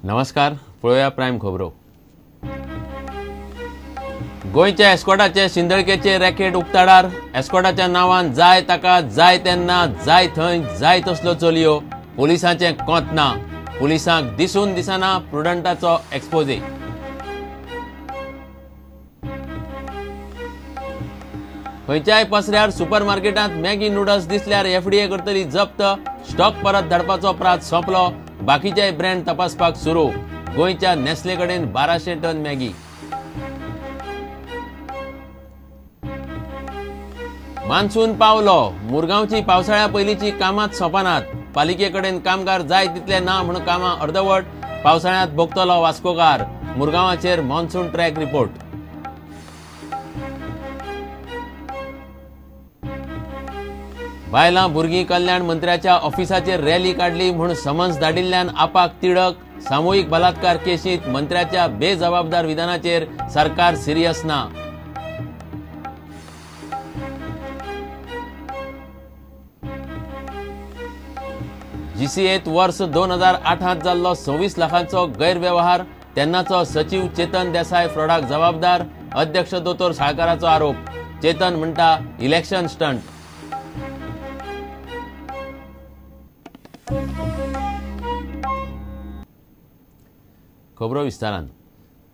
नमस्कार, पळोवया प्रायम खबरो. गोंयच्या एस्कॉर्टाचे शिंदळकेचे रॅकेट उक्ताडार. एस्कॉर्टाच्या नांवान जाय ताका जाय तेन्ना जाय थंय जाय तसल्यो चलयो. पुलिसांचें कोंत ना. पुलिसांक दिसून दिसना प्रुडंटाचो एक्सपोजे. खंयच्याय पसऱ्यार सुपरमार्केटांत मॅगी नुडल्स दिसल्यार एफडीए करतली जप्त. स्टॉक परत धाडपाचो प्रात सोंपलो. बाकीचे ब्रँड तपासपाक सुरू. गोंयच्या नेस्ले कडेन 1200 टन मॅगी. मान्सून पावलो. मुरगांवची पावसाळ्या पयलींची कामां सोंपनात. पालिके कडेन कामगार जाय तितले ना म्हूण कामां अर्दवट. पावसाळ्यांत भोगतलो वास्कोकार. मुरगांवाचेर मॉन्सून ट्रॅक रिपोर्ट. बायलां भुरगीं कल्याण मंत्र्याच्या ऑफिसाचेर रॅली काडली म्हूण समन्स धाडिल्ल्यान आपाक तिडक. सामुहीक बलात्कार केशींत मंत्र्याच्या बेजबाबदार विधानाचेर सरकार सिरियस ना. जीसीएत वर्स 2008 जाल्लो 26 लाखांचो गैरवेव्हार. तेन्नाचो सचीव चेतन देसाय फ्रॉडाक जबाबदार. अध्यक्ष दोतोर साळकाराचो आरोप. चेतन म्हणटा इलेक्शन स्टंट. खबरो विस्तारान.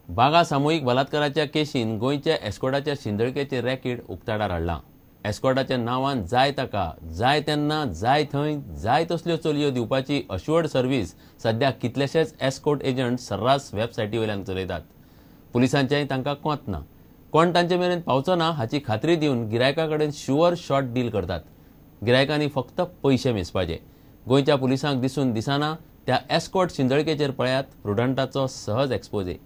बागा सामुहीक बलात्काराच्या केशीन गोंयच्या एस्कॉर्टाच्या शिंदळकेचे रॅकेट उक्ताडार हाडलां. एस्कॉर्टाच्या नांवान जाय ताका जाय तेन्ना जाय थंय जाय तसल्यो चलयो दिवपाची अश्युअर्ड सर्वीस सध्या कितलेशेच एस्कॉर्ट एजंट सर्रास वेबसायटी वयल्यान चलयतात. पुलिसांचेंय तांकां कोंत ना. कोण तांचे मेरेन पावचो ना हाची खात्री दिवन गिरायका कडेन शुअर शॉर्ट डील करतात. गिरायकांनी फक्त पयशे मेजपाचे. गोंयच्या पुलिसांक दिसून दिसना त्या एस्कॉर्ट शिंदळकेचेर पळयात प्रुडंटाचो सहज एक्सपोजे.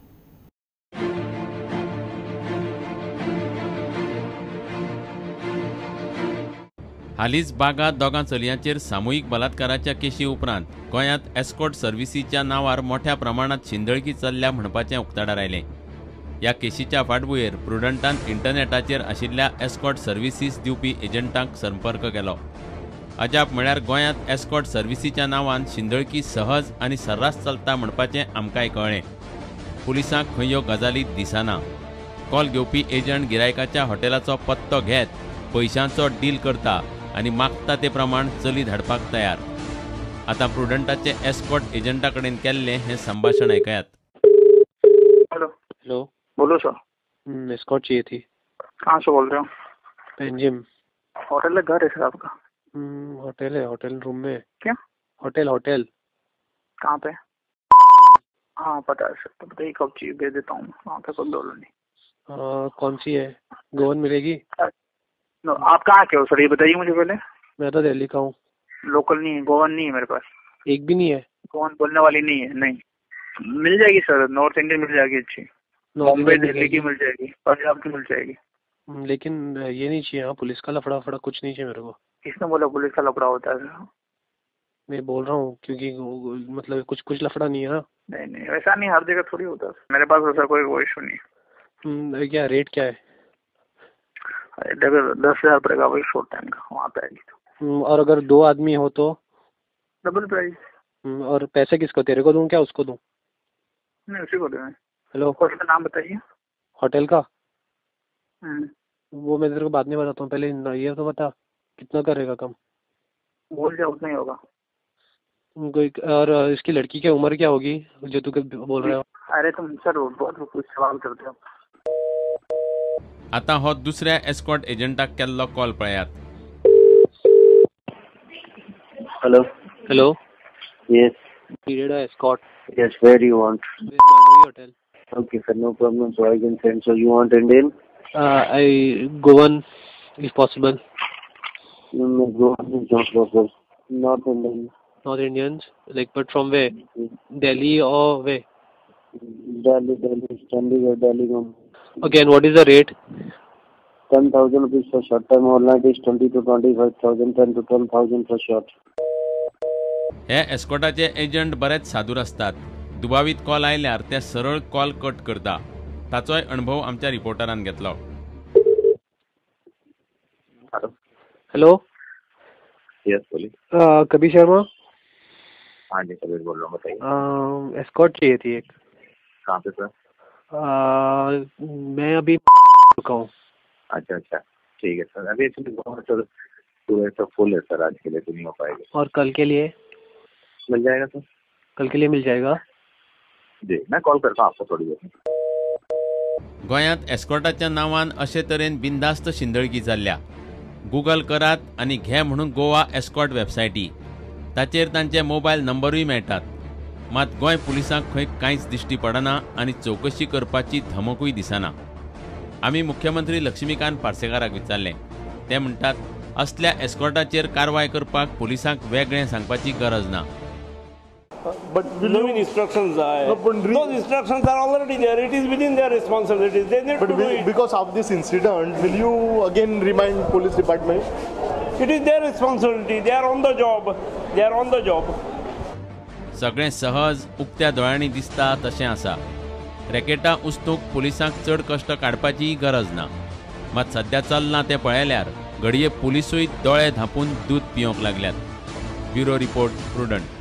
हालींच बागा दोगां चलयांचेर सामुहीक बलात्काराच्या केशी उपरांत गोंयांत एस्कॉर्ट सर्विसीच्या नांवार मोठ्या प्रमाणांत शिंदळकी चल्ल्या म्हणपाचें उक्ताडार आयलें. ह्या केशीच्या फाटभुंयेर प्रुडंटान इंटरनॅटाचेर आशिल्ल्या एस्कॉर्ट सर्विसीस दिवपी एजंटांक संपर्क केलो. अजाप म्हळ्यार गोंयांत एस्कॉर्ट सर्विसीच्या नांवान शिंदळकी सहज आनी सर्रास चलता म्हणपाचें आमकांय कळ्ळें. पुलिसांक खंय ह्यो गजाली दिसना. कॉल घेवपी एजंट गिरायकाच्या हॉटेलाचो पत्तो घेत पयशांचो डील करता आनी मागता ते प्रमाण चली धाडपाक तयार. आतां प्रुडंटाचे एस्कॉर्ट एजंटा कडेन केल्लें हें संभाशण आयकयात. हेलो हेलो, बोलो सर. एस्कॉर्ट चाहिए थी. कहाँ से बोल रहे हो? पेंजिम. होटल है घर है सर आपका? होटल है, होटल रूम में. क्या होटल? होटल कहाँ पे? हाँ पता है सर. तो बताइए कब चाहिए, भेज देता हूँ वहाँ पे, कोई प्रॉब्लम नहीं. कौन सी है? गोवन मिलेगी? नो, आप कहाँ के हो सर ये बताइए मुझे पहले. मैं तो दिल्ली का हूँ. लोकल नहीं है, गोवन नहीं है मेरे पास. एक भी नहीं है? गोवन बोलने वाली नहीं है. नहीं मिल जाएगी सर, नॉर्थ इंडियन मिल जाएगी अच्छी. बॉम्बे दिल्ली की मिल जाएगी, पंजाब की मिल जाएगी. लेकिन ये नहीं चाहिए. हाँ, पुलिस का लफड़ा फड़ा कुछ नहीं चाहिए मेरे को. किसने बोला पुलिस का लफड़ा होता है सर? मैं बोल रहा हूँ क्योंकि मतलब कुछ कुछ लफड़ा नहीं है ना. नहीं नहीं वैसा नहीं, हर जगह थोड़ी होता है. मेरे पास वैसा कोई इशू नहीं है. क्या रेट क्या है? 10,000 पड़ेगा वही शॉर्ट टाइम का, वहाँ पे आएगी तो. और अगर 2 आदमी हो तो? Double price. और पैसे किसको, तेरे को दूँ क्या उसको दूँ? नहीं उसी को दूँ. हेलो, होटल का नाम बताइए. होटल का वो मैं तेरे को बाद में बताता हूँ, पहले ये तो बता कितना करेगा कम? बोल जाओ उतना ही होगा कोई. और इसकी लड़की की उम्र क्या होगी जो तू बोल रहे हो? अरे तुम सर बहुत कुछ सवाल करते हो. आता हो दुसऱ्या एस्कॉर्ट एजंटाक केल्लो कॉल पळयात. Hello hello. Yes, period escort. Yes, where you want? Hotel. Okay sir, no problem. So I can send. So you want Indian? I Goan if possible. No, Goan is not possible. North Indian. North Indians, like, but from where? Delhi or where? Delhi, Delhi, Chandigarh, Delhi. Okay, and what is the rate? 10,000 rupees for short time. All night is 20 to 25,000, 10 to 12,000 for short. हे एस्कॉर्टाचे agent बरेच सादूर आसतात. दुबावीत call आयल्यार ते सरळ call cut करता. ताचोय अणभव आमच्या रिपोर्टरान घेतलो. हेलो. यस बोलिए. कबीर शर्मा. हाँ जी कबीर बोल रहा हूँ, बताइए। एस्कॉर्ट चाहिए थी एक। कहाँ पे सर? मैं अभी रुका हूँ। अच्छा अच्छा ठीक है सर। अभी एक्चुअली सर पूरा सब फुल है सर, आज के लिए तो नहीं हो पाएगा। और कल के लिए मिल जाएगा सर? कल के लिए मिल जाएगा जी, मैं कॉल करता हूँ आपको थोड़ी देर में। गोंयांत एस्कॉर्टाच्या नांवान अशे तरेन बिंदास्त शिंदळकी जाल्ल्या। गुगल करात आनी घे म्हणून गोवा एस्कॉर्ट वेबसायटी, ताचेर तांचे मोबायल नंबरूय मेळटात। मात गोंय पुलिसांक खंय कांयच दिश्टी पडना आनी चवकशी करपाची धमकूय दिसना। आमी मुख्यमंत्री लक्ष्मीकांत पार्सेकाराक विचारलें, ते म्हणटात असल्या एस्कॉर्टाचेर कारवाय करपाक पुलिसांक वेगळें सांगपाची गरज ना। But Naveen instructions are. No, but those instructions are already there. It is within their responsibilities. They need to do it. Because of this incident, will you again remind police department? It is their responsibility. They are on the job. They are on the job. सगळें सहज उक्त्या दोळ्यांनी दिसता तशें आसा। रॅकेटां उस्तूंक पुलिसांक चड कश्ट काडपाचीय गरज ना। मात सद्या चल्लां तें पळयल्यार घडये पुलिसूय दोळे धांपून दूद पिवंक लागल्यात। Bureau report, Prudent.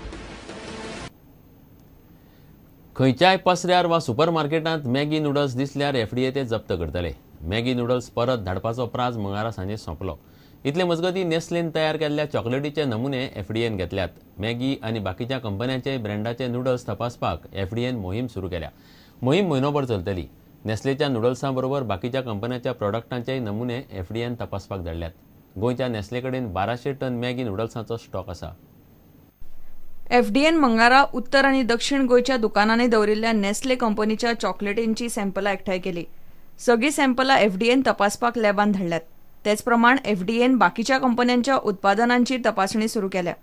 खंयच्याय पसऱ्यार वा सुपरमार्केटांत मॅगी नुडल्स दिसल्यार एफडीए ते जप्त करतले। मॅगी नुडल्स परत धाडपाचो प्राज मंगळारा सांजे सोंपलो। इतले मजगतीं नेस्लेन तयार केल्ल्या चॉकलेटीचे नमुने एफडीएन घेतल्यात। मॅगी आनी बाकीच्या कंपन्यांचे ब्रँडाचे नुडल्स तपासपाक एफडीएन मोहीम सुरू केल्या। मोहीम म्हयनोभर चलतली। नेस्लेच्या नुडल्सां बरोबर बाकीच्या कंपन्यांच्या प्रॉडक्टांचेय नमुने एफडीएन तपासपाक धाडल्यात। गोंयच्या नेस्ले कडेन 1200 टन मॅगी नुडल्सांचो स्टॉक आसा। एफडीएन मंगळारा उत्तर आनी दक्षिण गोंयच्या दुकानांनी दवरिल्ल्या नेस्ले कंपनीच्या चॉकलेटींची सॅम्पलां एकठांय केली। सगळीं सॅम्पलां एफडीएन तपासपाक लॅबान धाडल्यात। तेच प्रमाण एफडीएन बाकीच्या कंपन्यांच्या उत्पादनांची तपासणी सुरू केल्या।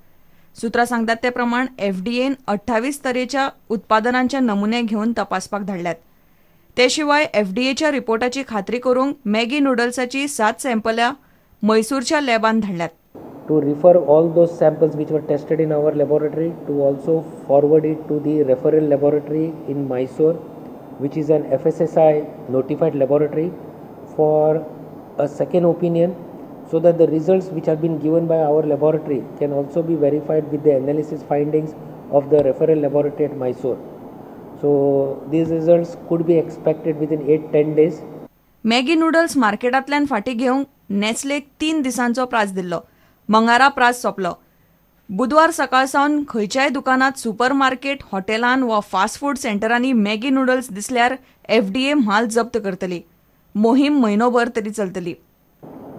सूत्रां सांगतात ते प्रमाण एफडीएन 28 तरेच्या उत्पादनांचे नमुने घेवन तपासपाक धाडल्यात। ते शिवाय एफडीएच्या रिपोर्टाची खात्री करूंक Maggi नुडल्साची 7 सॅम्पलां मैसूरच्या लॅबान धाडल्यात। To refer all those samples which were tested in our laboratory to also forward it to the referral laboratory in Mysore, which is an FSSAI notified laboratory, for a second opinion, so that the results which have been given by our laboratory can also be verified with the analysis findings of the referral laboratory at Mysore. So these results could be expected within 8-10 days. Maggi noodles मार्केटांतल्यान फाटीं घेवंक नेस्लेक 3 दिसांचो प्राज दिल्लो। मंगळारा प्राज सोंपलो। बुधवार सकाळ सावन खंयच्याय दुकानात, सुपरमार्केट, हॉटेलान वा फास्ट फूड सेंटरांनी मॅगी नुडल्स दिसल्यार एफडीए म्हाल जप्त करतली। मोहीम म्हयनोभर तरी चलतली।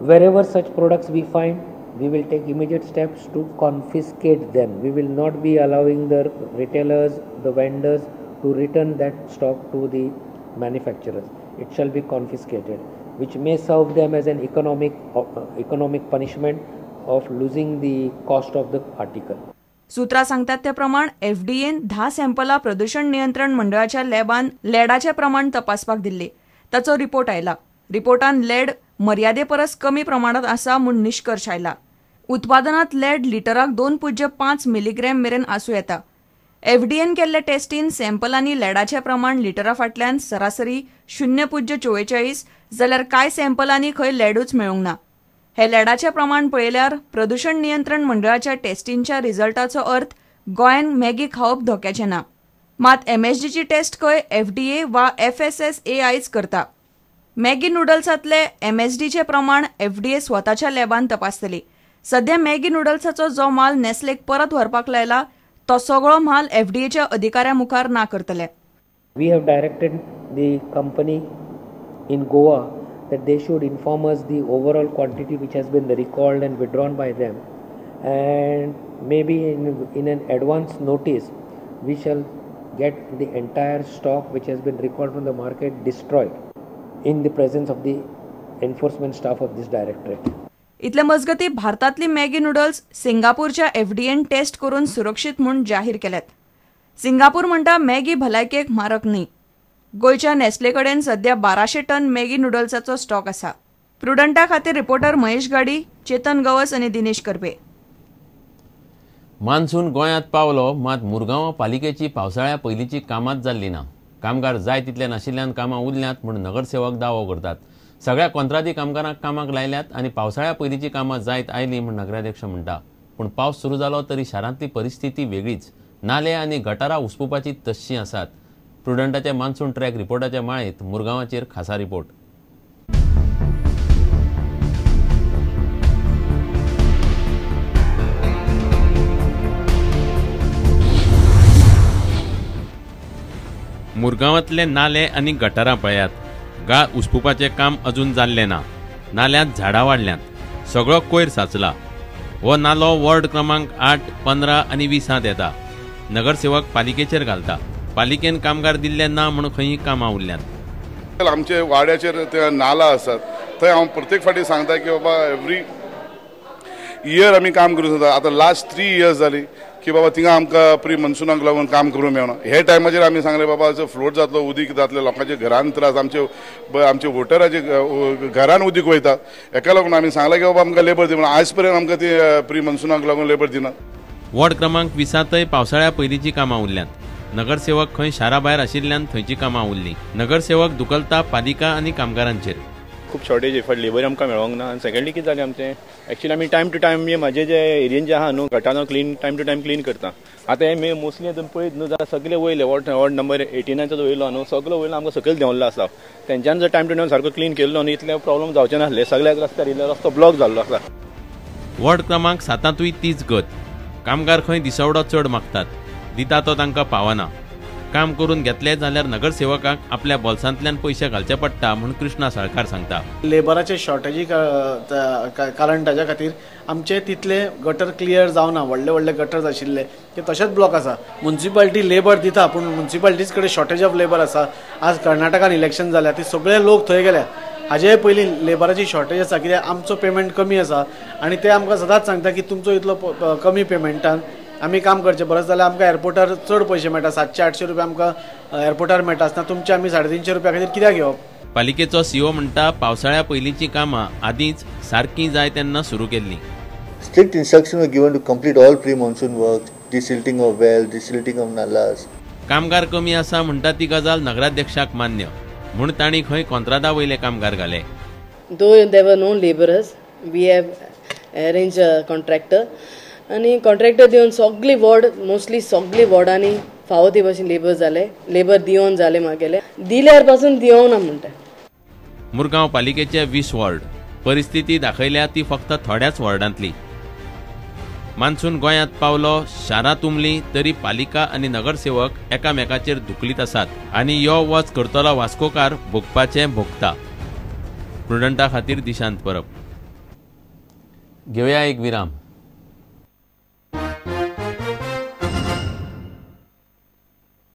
Wherever such products we find, we will take immediate steps to confiscate them. We will not be allowing the retailers, the vendors to return that stock to the manufacturers. It shall be confiscated, which may serve them as an economic punishment of losing the cost of the article. सूत्रां सांगतात ते प्रमाण FDN 10 सॅम्पलां प्रदूषण नियंत्रण मंडळाच्या लॅबान लेडाचे प्रमाण तपासपाक दिल्ले। ताचो रिपोर्ट आयला। रिपोर्टान लेड मर्यादे परस कमी प्रमाणात आसा म्हूण निश्कर्श आयला। उत्पादनात लेड लिटराक 2.5 मिलीग्रॅम मेरेन आसूं येता। एफडीएन केल्ल्या टेस्टीन सॅम्पलांनी लेडाचें प्रमाण लिटरा फाटल्यान सरासरी 0.44 जाल्यार कांय सॅम्पलांनी खंय लेडूच मेळूंक ना। हे लेडाचें प्रमाण पळयल्यार प्रदूषण नियंत्रण मंडळाच्या टेस्टींच्या रिझल्टाचो अर्थ गोंयान मॅगी खावप धोक्याचें ना। मात एमएसडीची टेस्ट खंय एफडीए वा एफएसएसएआयच करता। मॅगी नुडल्सांतले एमएसडीचें प्रमाण एफडीए स्वताच्या लॅबान तपासतली। सध्या मॅगी नुडल्साचो जो माल नेस्लेक परत व्हरपाक लायला तो सगळो माल एफडीएच्या अधिकाऱ्यां मुखार ना करतले। We have directed the company in Goa that they should inform us the overall quantity which has been recalled and withdrawn by them, and maybe in an advance notice we shall get the entire stock which has been recalled from the market destroyed in the presence of the enforcement staff of this directorate. इतले मजगती भारतांतली Maggi noodles सिंगापूरच्या FDN taste करून सुरक्षीत म्हूण जाहीर केल्यात। Singapore म्हणटा Maggi भलायकेक मारक न्ही। गोंयच्या नेस्ले कडेन सध्या 1200 टन मॅगी नुडल्साचो स्टॉक आसा। प्रुडंटा खातीर रिपोर्टर महेश गाडी, चेतन गवस आनी दिनेश करपे। मान्सून गोंयांत पावलो, मात मुरगांव पालिकेची पावसाळ्या पयलींची कामांच जाल्ली ना। कामगार जाय तितले नाशिल्ल्यान कामां उरल्यांत म्हूण नगरसेवक दावो करतात। सगळ्या कोंत्रादी कामगारांक कामाक लायल्यात आनी पावसाळ्या पयलींची कामां जायत आयलीं म्हूण नगराध्यक्ष म्हणटा। पूण पावस सुरू जालो तरी शारांतली परिस्थिती वेगळीच। नाले आनी गटारां उसपुपाची तश्शीं आसात. प्रुडंटाच्या मान्सून ट्रॅक रिपोर्टाच्या माळेंत मुरगांवाचेर खासा रिपोर्ट. मुरगांवांतले नाले आनी गटारां पळयात. गाळ उसपुपाचें काम अजून जाल्लें ना. नाल्यांत झाडां वाडल्यांत, सगळो कोयर साचला. हो नालो वॉर्ड क्रमांक 8, 15 आनी 20 येता. नगरसेवक पालिकेचेर घालता. पालिकेन कामगार दिल्ले ना म्हूण खंय कामां उरल्यांत. आमचे वाड्याचेर ते नाला आसात थंय हांव प्रत्येक फावटी सांगता की बाबा एवरी इयर आमी काम करूं जाता. आतां लास्ट 3 इयर्स जाली की बाबा थिंगा आमकां प्री मनसुनाक लागून काम करूं मेळना. हे टायमाचेर आमी सांगलें बाबा फ्लोट जातलो, उदीक जातलें, लोकांच्या घरान त्रास, आमचे वोटराचे घरान उदीक वयता. हेका लागून आमी सांगलें की बाबा आमकां लेबर दी म्हणून. आयज पर्यंत आमकां ती प्री मनसुनाक लागून लेबर दिना. वॉर्ड क्रमांक 20 पावसाळ्या पयलींची कामां उरल्यांत. नगरसेवक खंय शारा भायर आशिल्ल्यान थंयची कामां उरलीं. नगरसेवक दुखलता पालिका आनी कामगारांचेर. खूब शॉर्टेज फॉर लेबर आमकां मेळोंक ना. आनी सेकंडली कितें जालें आमचें एक्चुअली आमी टायम टू टायम म्हाजे जे एरियेन जे आहा न्हू गटारां clean time to time clean करता. आतां हे मोस्टली तुमी पळयत न्हू जाल्यार सगळे वयले वॉर्ड नंबर 18 जो वयलो न्हू सगळो वयलो आमकां सकयल देंवल्लो आसा. तेंच्यान जर टायम टू टायम सारको क्लीन केल्लो न्हू इतले प्रॉब्लम जावचे नासले. सगळ्याक रस्त्यार इल्लो रस्तो ब्लॉक जाल्लो आसा. वॉर्ड क्रमांक 7 तीच गत. कामगार खंय दिसवडो चड मागतात, दिता तो तांकां पावना. काम करून घेतले जाल्यार नगरसेवकांक आपल्या बोल्सांतल्यान पयशे घालचे पडटा म्हूण कृष्णा साळकार सांगता. लेबराचे शॉर्टेजी कारण ताज्या खातीर आमचे तितले गटर क्लियर जावना. व्हडले व्हडले गटर्स आशिल्ले ते तशेंच ब्लॉक आसा. म्युनिसिपालिटी लेबर दिता पूण म्युनिसिपालिटीज कडेन शॉर्टेज ऑफ लेबर आसा. आज कर्नाटकान इलेक्शन जाल्या ती सगळे लोक थंय गेल्या. हाजे पयलीं लेबराची शॉर्टेज आसा कित्याक आमचो पेमेंट कमी आसा आनी ते आमकां सदांच सांगता की तुमचो इतलो कमी पेमेंटान आमी काम करचें परस जाल्यार आमकां एअरपोर्टार चड पयशे मेळटा. 700-800 रुपया आमकां एअरपोर्टार मेळटा आसतना तुमचे आमी 350 रुपया खातीर कित्याक घेवप. पालिकेचो सीओ म्हणटा पावसाळ्या पयलींची कामां आदींच सारकीं जाय तेन्ना सुरू केल्लीं. Strict instruction were given to complete all pre monsoon work, desilting of well, desilting of nalas. कामगार कमी आसा म्हणटा ती गजाल नगराध्यक्षाक मान्य म्हूण तांणी खंय कोंत्रादा वयले कामगार घाले. Though there were no labourers, we have arrange a contractor आनी कॉन्ट्रॅक्टर दिवन सगळे वॉर्ड मोस्टली सगळे वॉर्डांनी फावो ते भाशेन लेबर जाले, लेबर दिवन जाले मागेले दिल्यार पासून दिवना म्हणटा. मुरगांव पालिकेचे 20 वॉर्ड परिस्थिती दाखयल्या ती फक्त थोड्याच वॉर्डांतली. मान्सून गोंयांत पावलो, शारां तुंबली तरी पालिका आनी नगरसेवक एकामेकाचेर धुकलीत आसात आनी यो वच करतलो वास्कोकार भोगपाचें भोगता. प्रुडंटा खातीर दिशांत परब. घेवया एक विराम.